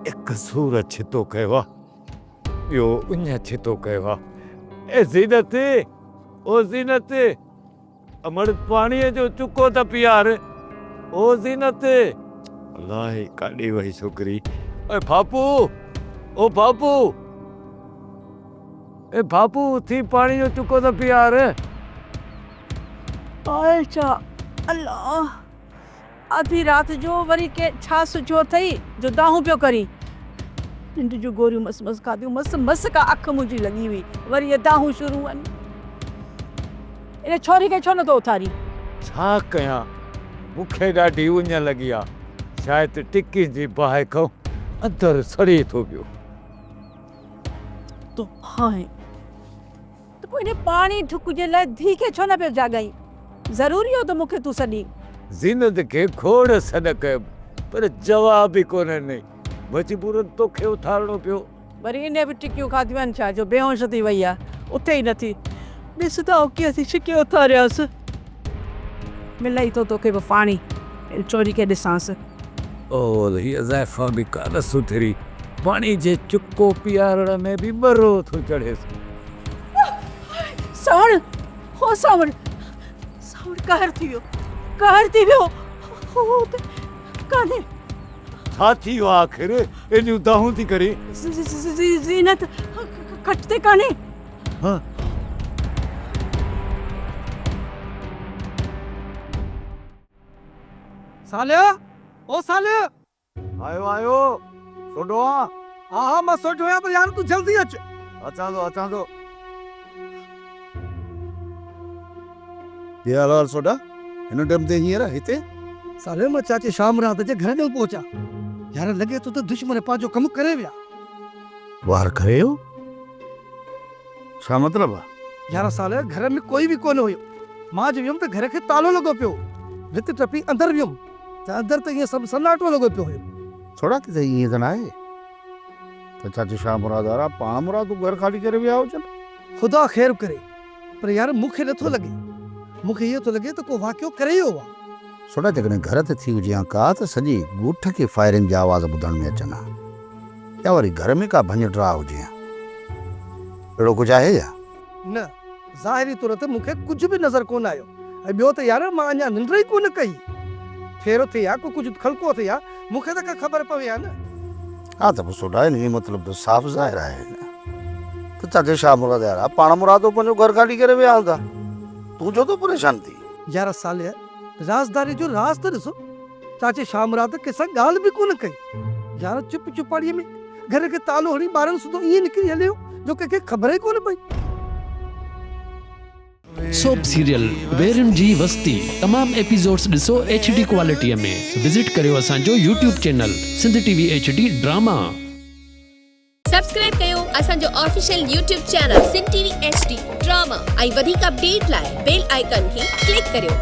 هڪ سور ڇتو ڪيو آ، ٻيو اڃ ڇتو ڪيو آ. اي زينت، او زينت، امڙ پاڻيء جو چڪو ته پيار. او زينت! الائي ڪاڏي وئي ڇوڪري. اي ڦاپو، او ڦاپو، اي ڦاپو اٿي پاڻي جو چڪو ته پيار. آء ڇا الله! آڌي رات جو وري ڪي ڇا سجهيو اٿئي جو دانهون پيو ڪرين. ننڊ جون گوريون مس مس کاڌيون، مس مس ڪا اک منهنجي لڳي هئي، وري اهي دانهون شروع آهن. ان ڇوري کي ڇو نٿو اٿارين؟ ڇا ڪيان، مون کي ڏاڍي اڃ لڳي آ، شايد ٽڪين جي باهه کان اندر سڙي ٿو پيو. تون آهين ته پوء انهيء پاڻي ڍڪ جي لاء ڌيء کي ڇو نه پيو جاڳائين؟ ضروري هو ته مون کي تون سڏين. زينت کي کوڙ سڏ ڪيم، پر جواب ئي ڪونه ڏنائين. مجبورن توکي اٿارڻو پيو. وري انهيء به ٽڪيون کاڌيون آهن ڇا، جو بيهوش ٿي وئي آهي، اٿي ئي نٿي. ڏس ته آئون ڪيئن ٿي ڇڪي اٿاريانس. ملئي ٿو توکي به پاڻي، ان ڇوري کي ڏسانس. اول هيء زائفان به ڪانه سڌري. پاڻي جي چڪو پيارڻ ۾ به ٻرو ٿو چڙهيس. سانوڻ، او سانوڻ، سانوڻ قهر ٿي ويو، قهر ٿي ويو، هو اتي ڪانهي. ڇا ٿي ويو آخر، ايڏيون دانهون ٿي ڪرين؟ زينت کٽ تي ڪانهي. ها. صالح! او صالح! آيو آيو سوڍو آن. ها ها مان سوڍو آهيان پر يار تون جلدي اچ. اچان ٿو اچان ٿو. ڪي حال احوال سوڍا هن ٽيم تي هينئر هتي؟ صالح مان چاچي شام رات جي گهر ڏانهن پهچان. يار لڳي ٿو ته دشمن پنهنجو ڪم ڪري ويا. وار ڪري ويو؟ ڇا مطلب آ؟ يار صالح گهر ۾ ڪوئي به ڪونه هيو. مان جو ويم ته گهر کي تالو لڳو پيو هو. ڀت ٽپي اندر ويم ته اندر ته ائين سڀ سناٽو لڳو پيو هيو. ڇوڙا ڪٿي ائين ته ناهي ته چاچي شاهه مراد وارا پاڻ مرادو گهر خالي ڪري ويا هجن. خدا خير ڪري پر يار مون کي نٿو لڳي. مون کي ائين ٿو لڳي ته ڪو واقعو ڪري ويو آ. سوڍا جيڪڏهن گهر تي ٿي هجي ها ڪا ته سڄي ڳوٺ کي فائرنگ جا آواز ٻڌڻ ۾ اچن ها. يا وري گهر ۾ ڪا ڀڃ ڊاهه هجي ها. اهڙو ڪجهه آهي ڇا؟ نه، ظاهري طور تي مون کي ڪجهه به نظر ڪونه آيو ۽ ٻيو ته يار مان اڃا ننڊ ئي ڪونه ڪئي. ڦير اٿئي ها، ڪو ڪجهه خلقو اٿئي ها، مون کي ته ڪا خبر پوي ها نه. ها ته پوء سوڍا ان جو مطلب ته صاف ظاهر آهي نه ته چاچي شاهه مراد يار پاڻ مرادو پنهنجو گهر خالي ڪري ويا هوندا. تون ڇو ٿو پريشان ٿين؟ يار صالح، رازداريء جو راز ته ڏسو. چاچي شاهه مراد ڪنهن سان ڳالهه به ڪونه ڪئي. يار چپ چپاڙيء ۾ گهر کي تالو هڻي ٻارن سوڌو ائين نڪري هليو جو ڪنهن کي خبر ئي ڪونه پئي. سوپ سيريل ويرين جي وستي تمام ايپيسوڊس ڏسو ايڇ ڊي ڪوالٽي ۾ وزٽ ڪريو اسان جو YouTube channel Sindh T V H D drama. Subscribe ڪيو اسان جو official YouTube channel Sindh T V H D drama ۽ وڌيڪ اپڊيٽ لاء بيل آئيڪان کي ڪلڪ ڪريو.